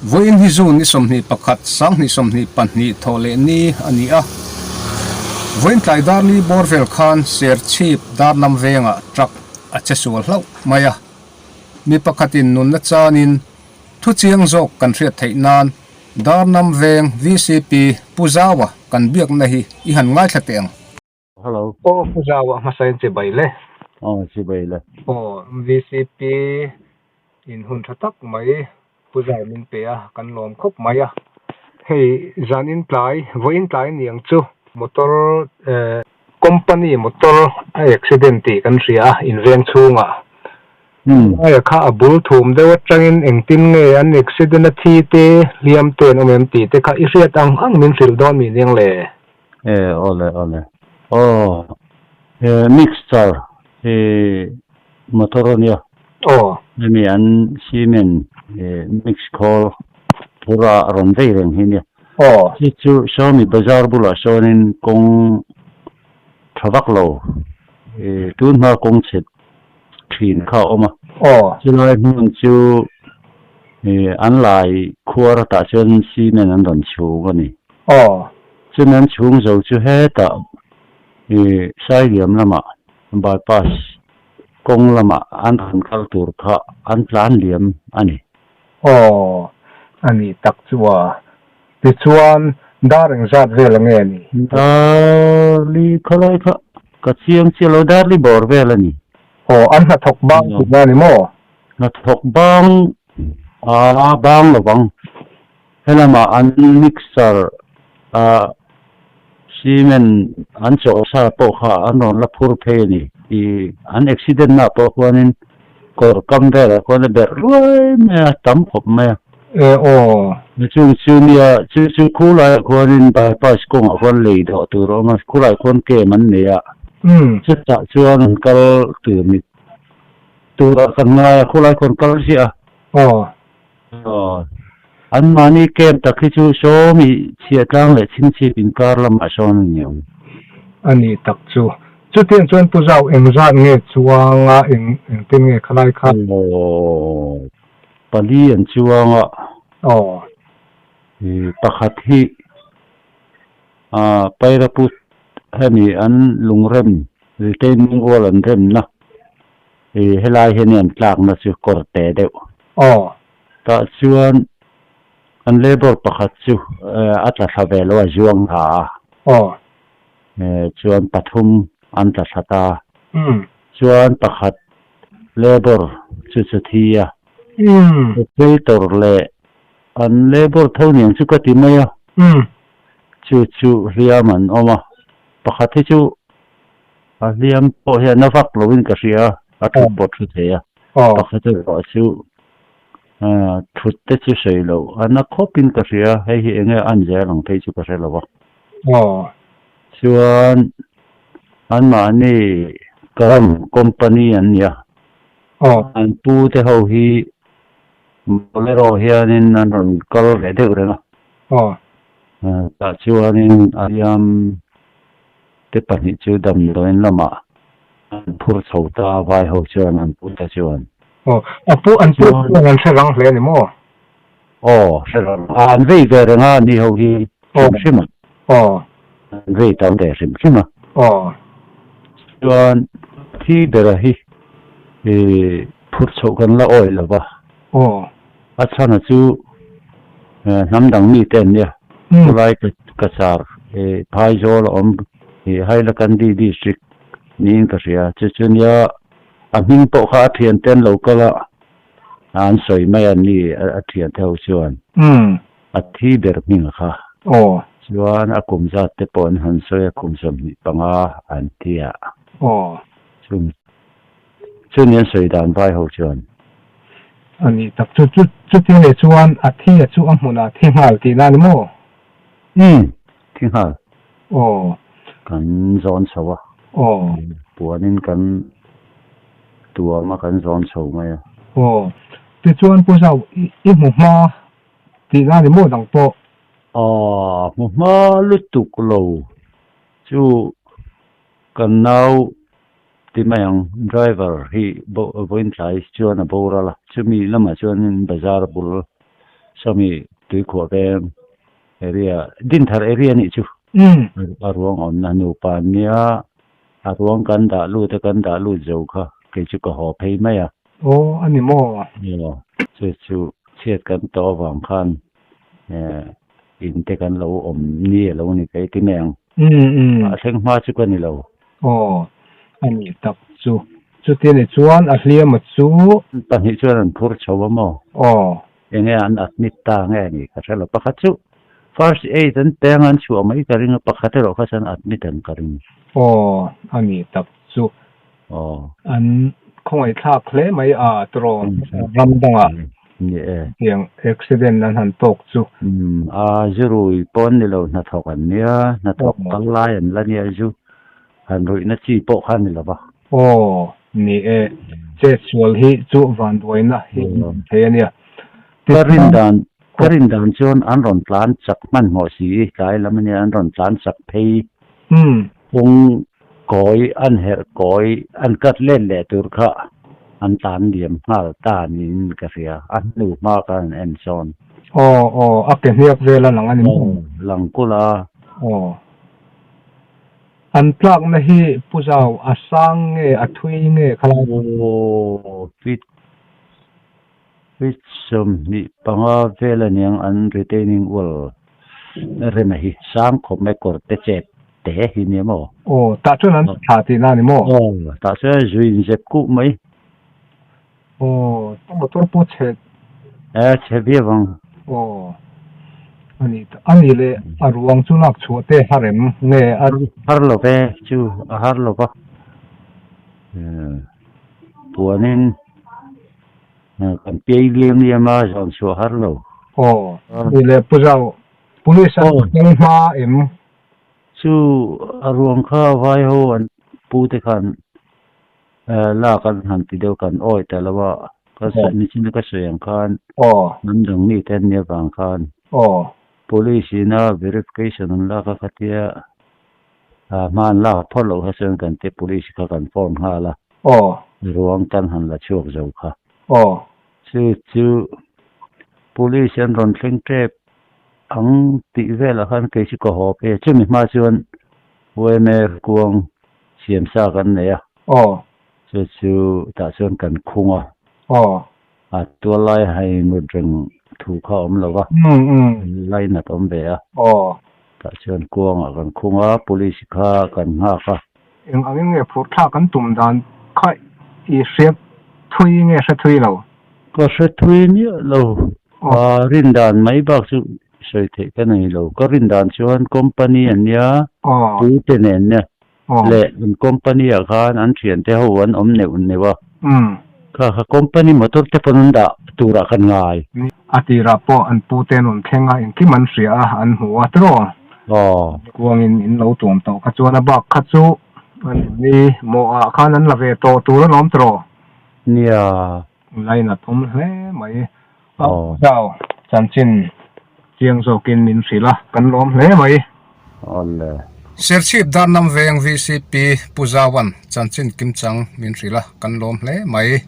Vawiin hi June ni 21, 2022 thawh leh ni a ni a. Vawiin tlai dar li bawr vel khan Serchhip Darlam vengah truck a che sual hlauh mai a. Mi pakhatin nunna chanin thu chiang zawk kan hriat theih nan Darnam veng vcp Pu Zaua kan biakna hi i han ngaithla teh ang. Hello. Aw Pu Zaua hmasain chibai le. Aw chibai le. Aw vcp in hun tha tak mai Pu Zau min pe a, kan lawm khawp mai a. Hei zanin tlai, vawiin tlai niang chu motor eh company motor a accident tih kan hria a inveng chhungah. Aia kha a bul thum deuh atangin engtin nge an accident a thi te hliam te an awm em tih te kha i hriat ang ang min hrilh dawn mi niang le? E awle awle aw he mixture hi motor ania. Aw. Hemi an cement mix khawl phura rawn vei reng hi ania. Aw. Chu chu sawmi bazar bulah sawnin kawng tha vak lo tun hma kawng chhe thin kha a awm a. Aw. Chulai hmun chu an lai khuar atah chuan cement an rawn chhung a ni. Aw. Chumi an chhung zo chu hetah Sailiam lamah bypass kawng lamah an rawn kal tur kha an tlan liam a ni. Aw, a ni tak chu a. Tichuan, dar engzat vel a nge ni? Darli khawlai kha ka chiang chiah lo, darli bawr vel a ni. Aw, an hnathawk bang tihna a ni maw? Hnathawk bang, aa bang lovang. Helamah an mixer a cement an chawh sa pawh kha an rawn la phur phei a ni. I an accident na pawh khuanin kawr kam velah khuan a berh ruai mai a, tam khawp mai a. E aw. Chung chu nia, chu chu khulaiah khuanin bypass kawngah khuan lei dawh tur a awm a, khulaiah khuan camp an nei a. Chutah chuan an kal tur ni turah kan ngai a, khulai khuan kal ziah a. Aw. Aw. Anmahni camp tak hi chu sawmi chhiahtlang leh chhingchhip inkar lamah sawn a ni ang. A ni tak chu. Chutiang chuan Pu Zau engzat nge chuang a, eng engtin nge khalai kha? Aw. Pali an chuang a. Aw. I pakhat hi a Pairaput hemi an lungrem retaining wall an remna I helai hian an tlakna chu kawr te deuh. Aw. Tah chuan an labour pakhat chu a tla thla ve lo a, zuang thla a. Aw. Chuan pathum an tla thla ta. Umm. Chuan pakhat labour chu chu thi a. Umm. Operator leh an labour tho niang chu ka ti mai a. Umm. Chu chu hliam an awm a. Pakhat hi chu A hliam pawh hian a vak loin ka hria a, a thut pawh thu thei a. Pakhat erawh chu thut te chu sawi loh a na khawpin ka hria, hei hi enge an zel ang phei chu ka hre lo a. Chuan anmahni Karam company an nia, an pu te ho hi Bolero hianin an rawn kal ve deuh reng a. Tah chuanin a hliam te pahnih chu damdawiin lamah an phur chho ta a, vai ho chuan an pu te chuan. Aw, a pu an pu chuan an hre rang hle a ni maw? Aw, hre rang. A, an vei ve reng a, ni ho hi hrim hrim a. Aw. An vei tam ve hrim hrim a. Aw. Chuan thi bera hi i phur chhoh kan la awih lo va. Aw. A chhana chu hnam dang mite an nia. Khawlai Cachar Phaizawl a awm hi Hailakandi district niin ka hria. Chu chu nia a hming pawh kha a thiante an lo kal a, an sawi mai a ni a thiante ho chuan. A thi ber hming a kha. Chuan a kum zat te pawh an han sawi a, kum 25 an ti a. Chu ni an sawi dan vai ho chuan. A ni tak chu chu chuti leh chuan a thi a chu a hmunah thi nghal tihna a ni maw? Umm, thi nghal. Aw. Kan zawn chho a. Aw. Puanin kan tuam a, kan zawn chho mai a. Aw. Tichuan Pu Zau, i hmu hma tihna a ni maw dang pawh? Aw, hmu hma lutuk lo chu kan nau Ti mai ang, driver hi vawiin tlai chuan a boral a, chumi lamah chuanin bazar bul Sawmi tuikhuah veng area Dinthar area nih chu a ruang awmna nupa an nia a ruang kan dah lut a kan dah lut zo kha kei chu ka haw phei mai a. Aw a ni maw? Aw chu chu chhiat kan tawh avang khan in te kan lo awm ni a lo ni ka ti mai ang. A thleng hma chu ka ni lo. Aw a nih tak chu. Chuti ni chuan a hliama chu. Pahnih chuan an phur chho a maw? Aw. Enge an admit ta nge ni ka hre lo. Pakhat chu first aid an peng a an chhuah mai ka ring a, pakhat erawh kha chuan admit an ka ring. Aw a nih tak chu. Aw. An khawngaihthlak hle mai a tiraw ram dangah Ni e. Tiang accident an han tawk chu. Umm a zu rui pawn ni lo hnathawk an nia, hnathawk kal lai an la nia zu han ruihna chi pawh kha ni lo va. Aw ni e, chet sual hi chu vanduaina hi an awm thei a nia. Ka rin dan ka rin dan chuan an rawn tlan chak hmanhmawh si, tlai lam a nia an rawn tlan chak phei. Umm. Kawng kawi an herh kawi an cut let leh tur kha an tlan liam nghal ta niin ka hria, a hnu hma khan an en sawn. Aw aw, a ke hniak vel a lang a ni maw? Aw, lang kulh a. Aw. An tlakna hi Pu Zau a sang nge a thui nge khalai? Aw, feet Feet 25 vel a niang an retaining wall rem a hi sang khawp mai kawr te chep te hi nia maw? Aw, tah chuan an thla tihna a ni maw? Aw, tah chuan zui inzep kuh mai. Aw, motor pawh chhe. E, chhe viau ang. Aw, a ni a ni leh a ruang chu lak chhuah te har em nge a. Har lo ve chu a har lo va, puanin. Kan piai liam liam a, zawn chhuah har lo. Aw, ni leh Pu Zau, Police an kal hma em? Chu a ruang kha vai ho an pu te khan lak an han ti deuh kan awi ta lo a, ka sawi nichin a ka sawi ang khan hnam dang mi te an nih avang khan Police in a verification an lak a khatia hma an lak phawt loh kha chuan kan te police kha kan phone nghal a. Aw. Ruang tan han la chhuak zo kha. Aw. Chu chu police an rawn thleng tep ang tih velah khan kei chu ka haw phei a, chumi hma chuan UMA kuang siam sa kan nei a. Aw. Chu chu tah chuan kan khung a. Aw. A tual lai hai ngut reng thu kha awm lo va, lainat awm ve a. Aw. Tah chuan kuangah kan khung a, police kha kan nghak a. Eng angin nge phurh thlak kan tum dan kha i hriat thui nge hre thui lo? Ka hre thui miah lo. A rin dan mai bak chu sawi theih ka nei lo. Ka rin dan chuan company an nia, tute nen nia. Leh an company ah khan an thiante ho an awm neuh neuh a, kha kha company motor te pawn an dah turah khan ngai. A tirah pawh an pu te an rawn thleng a, engkim an hria a, an hmu a tiraw? Aw. Kuangin in lo tuam tawh kha chuan a bak kha chu an ni mawhah khan an la ve tawh tur an awm tiraw? Nia. Line a thum hle mai. Aw. Chau, chanchin chiang zawkin min hrilh a, kan lawm hle mai. Awle. Serchhip Darnam Veng VCP Pu Zauan chanchin kimchang min hrilh a, kan lawm hle mai.